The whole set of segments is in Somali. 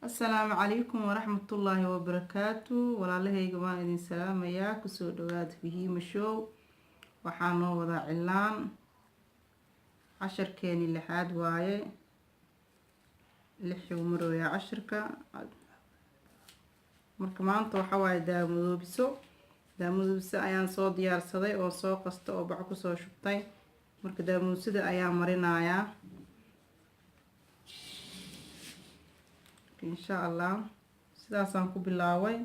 Asalaamu calaykum waraxmatullaahi wabarakaatu. Walaalahayga, waan idin salaamayaa. Kusoo dhawaada Fahiima Show. Waxaa noo wadaa cilaan, casharkeeni lixaad waaye, lixuu marooyaa cashirka. Marka maanta waxaa waaye daamadoobiso. Daamadoobiso ayaan soo diyaarsaday oo soo qasta oo bac kusoo shubtay. Marka daamadoobsida ayaa marinayaa, insha Allah. Sidaasaan ku bilaabay.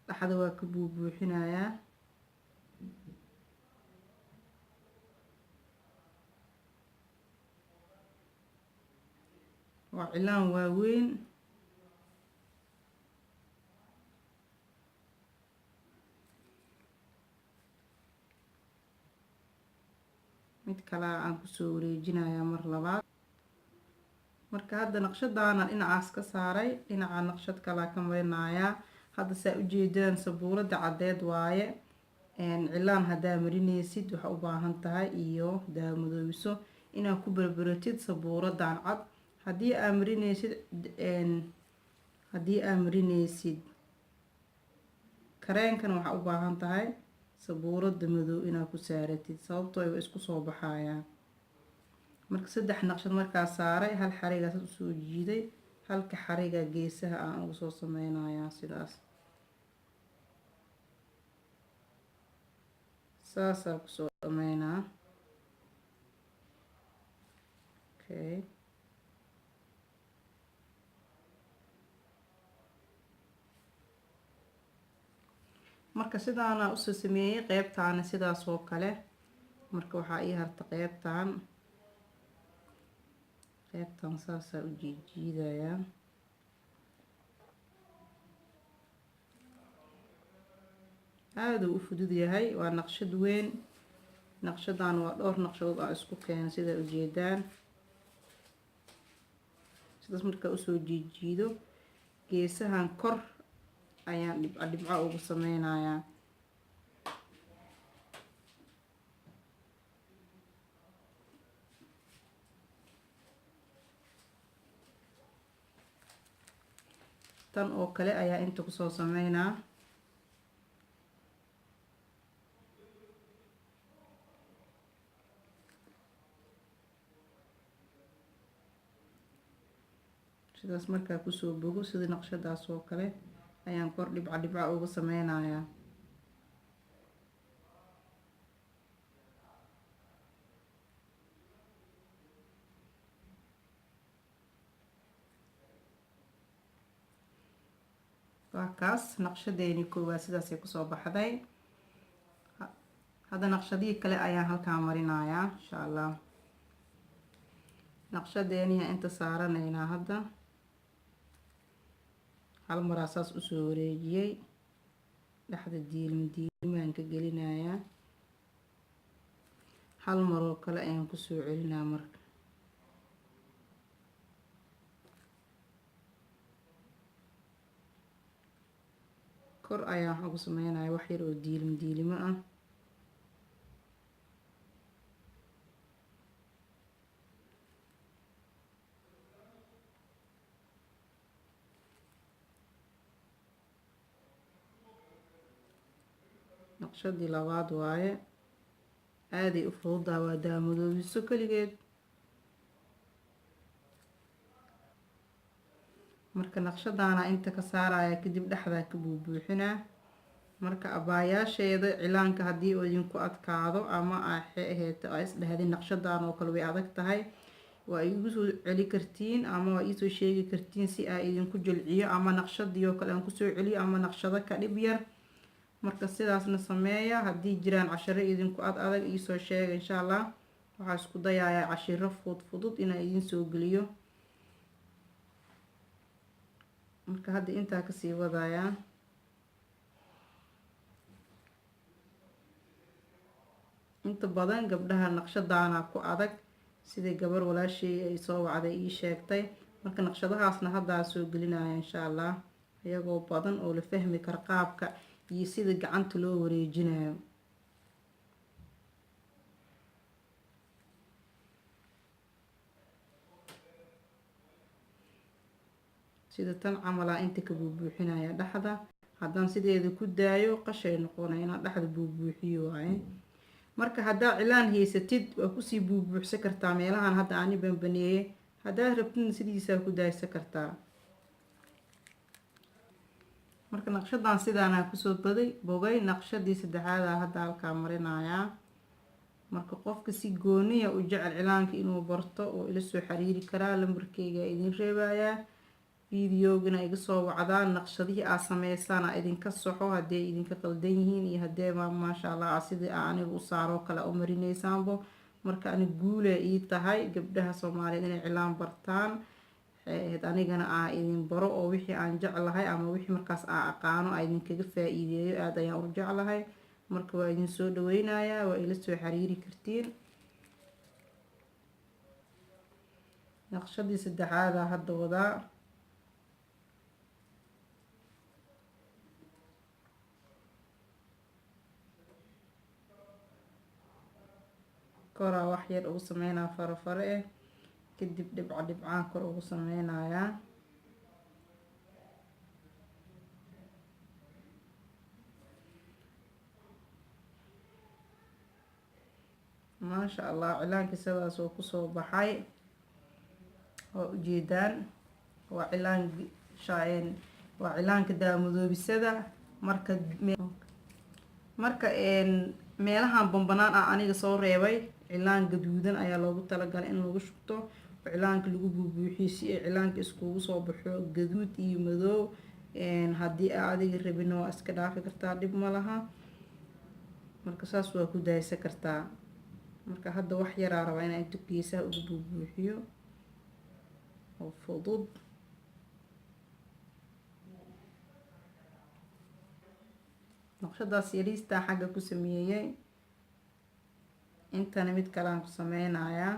Dhaxda waa ka buubuuxinayaa. Waa cilaan waaweyn. Mid kalea aan kusoo wareejinayaa mar labaad. Marka hadda naqshadaana dhinacaas ka saaray, dhinaca naqshad kalaa ka marinayaa. Hadda saa ujeedaan, sabuurada caddeed waaye. Cilaan haddaa marineysid, waxaa u baahan tahay iyo daamadoobiso inaad ku berberatid sabuuradan cad. Haddii aa marineysid kareenkana, waxaa u baahan tahay sabuurada madow inaad ku saaratid, sababtoo ay isku soo baxayaan. Marka saddex naqshad markaa saaray, hal xarigaa saas usoo jiiday, halka xariga geesaha aan ugu soo sameynayaa. Sidaas saasaa kusoo dhameynaa. Okay, marka sidaana usoo sameeyey qeybtaana sidaas oo kale. Marka waxaa ii harta qeybtan. Qeybtan saasaa u jiijiidayaa. Aada uu u fudud yahay. Waa naqshad weyn. Naqshadan waa dhowr naqshadood aan isku keenay, sidaa ujeedaan. Sidaas markaa usoo jiijiido, geesahan kor ayaan dhibco dhibco ugu sameynayaa. Tan oo kale ayaa inta kusoo sameynaa. Sidaas markaa kusoo bogo, sida naqshadaas oo kale ayaan kor dhibco dhibco uga sameynayaa. Waa kaas naqshadeeni koowaad, sidaasay kusoo baxday. Hadda naqshadihii kale ayaan halkaa marinayaa, insha Allah. Naqshadeeniya inta saaranaynaa. Hadda hal maraa saas usoo wareejiyey, dhexda diilim diilimaan ka gelinayaa. Hal maroo kale ayaan kusoo celinaa. Marka kor ayaan waxaan ku sameynaya wax yar oo diilim diilimo ah. Naqshadii labaad waaye. Aaday u fududaha, waa daamadoobiso keligeed. Marka naqshadaana inta ka saaraya, kadib dhexdaa ka buubuuxinaa. Marka abaayaasheeda, cilaanka haddii uu idinku adkaado ama axe aheeto aa isdhahdin naqshadan oo kale way adag tahay, waa igu soo celi kartiin ama waa iisoo sheegi kartiin si aa idinku jilciyo, ama naqshadii oo kale aan kusoo celiyo, ama naqshado ka dhib yar. Marka sidaasna sameeya. Haddii jiraan casharo idinku ad adag, iisoo sheega, insha Allah. Waxaa isku dayayaa cashiro fud fudud inaan idin soo geliyo. Marka hadda intaa kasii wadayaa. Inta badan gabdhaha naqshadaana ku adag, sidai gabar walaashay ay soo wacday ii sheegtay. Marka naqshadahaasna haddaa soo gelinaya, insha Allah, iyagoo badan oo la fahmi karo qaabka iyo sida gacanta loo wareejinayo. Sida tan camalaa inta ka buubuuxinaya dhexda. Haddaan sideeda ku daayo, qashay noqonaya. Inaan dhexda buubuuxiyo waaye. Marka haddaa cilaan haysatid, waa kusii buubuuxsan kartaa meelahan hadda ani banbaneeye. Haddaad rabtidna, sidiisaa ku daaysan kartaa. Marka naqshadan sidaanaa kusoo baday bogay. Naqshadii saddexaadaa hadda halkaa marinayaa. Marka qofka si gooniya u jecel cilaanka inuu barto oo ila soo xiriiri karaa. Lambarkeyga idin reebayaa, videogana iga soo wacdaa. Naqshadihii aa sameysaan aa idinka soxo hadday idinka qaldan yihiin iyo haddee, maasha Allah, sidii aa aniga u saaroo kale u marinaysaanbo. Marka ani guula ii tahay gabdhaha Soomaaliyeed inay cilaan bartaan, waxay ahayd anigana aa idin baro oo wixii aan jeclahay ama wixii markaas aa aqaano aa idinkaga faa-iideeyo. Aada ayaan u jeclahay. Marka waa idin soo dhaweynayaa, waa ila soo xiriiri kartiin. Naqshadii saddexaadaa hadda wadaa. Koraa wax yar ugu sameynaa, farafare eh, kadib dhibco dhibcaan kor ugu sameynayaa. Maasha Allah, cilaankii sidaas oo kusoo baxay waa ujeedaan. Waa cilaan shaaen, waa cilaanka daamadoobisada. Marka meelahan bambanaan ah aniga soo reebay, cilaan gaduudan ayaa loogu talagalay in lagu shubto oo cilaanka lagu buubuuxiyo, si ay cilaanka iskugu soo baxo gaduud iyo madow. Haddii aa adiga rabina, waa iska dhaafi kartaa, dhib ma laha. Marka saas waa ku daaysan kartaa. Marka hadda wax yaraa rabaa inaan inta geesaha ugu buubuuxiyo oo fudud. Naqshadaas yariistaa xagga ku sameeyey, intana mid kalean ku sameynayaa.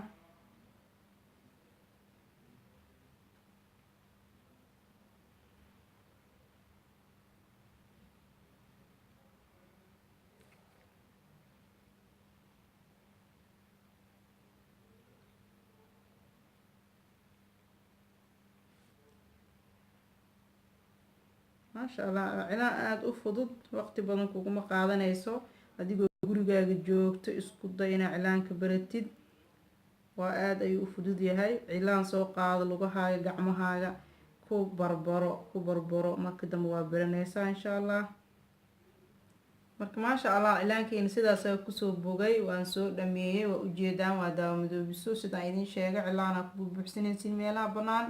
Maasha Allah, cilaan aada u fudud, waqti badan kuguma qaadanayso. Adigoo gurigaaga joogto, isku day inaa cilaanka baratid. Waa aada ayuu u fudud yahay. Cilaan soo qaado, lugahaaga, gacmahaaga ku barbaro, ku barbaro. Marka dambe waa baranaysaa, insha Allah. Marka maasha Allah, cilaankeena sidaasaa kusoo bogay, waan soo dhameeyey. Waa ujeedaan, waa daawamadoobiso. Sidaan idin sheegay, cilaanaa ku buubuuxsanaysiin meelaha bannaan.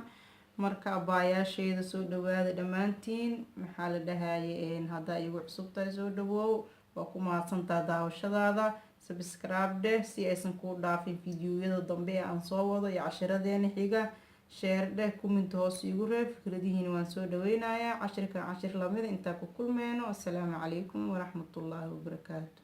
Marka abaayaasheeda, soo dhawaada dhammaantiin. Maxaa la dhahaye, haddaa igu cusub tahay, soo dhawoow, waa ku mahadsantaa daawashadaada. Subscribe dheh si aysan kuu dhaafin fiidiyoyada dambe ee aan soo wado iyo cashiradeena xiga. Share dheh, comment hoos iigu reeb fikradihiina, waan soo dhaweynayaa. Cashirkan cashir lamida intaa ku kulmeyno, assalaamu calaykum waraxmatullaahi wabarakaatu.